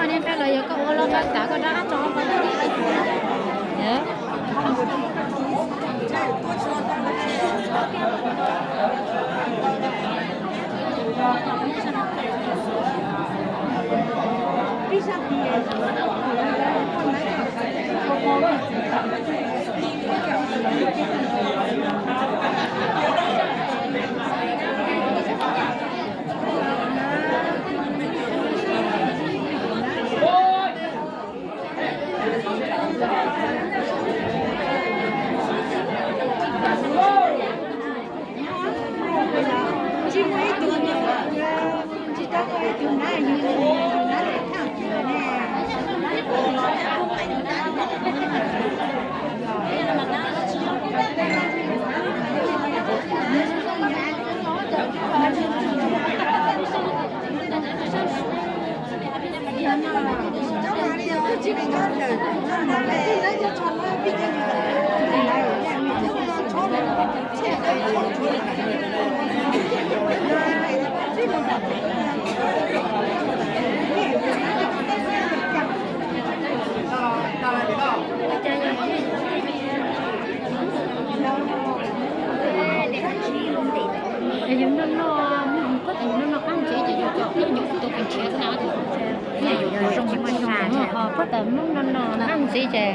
Ntshai los yog koj ua los koj xav koj rov qab tso qhov no. Yus noj noj, noj noj qab ntsev ces yus cov phooj ywg tus kheej nrhiav xwb na. Ho phab tas Hmoob noj noj qab ntsev ces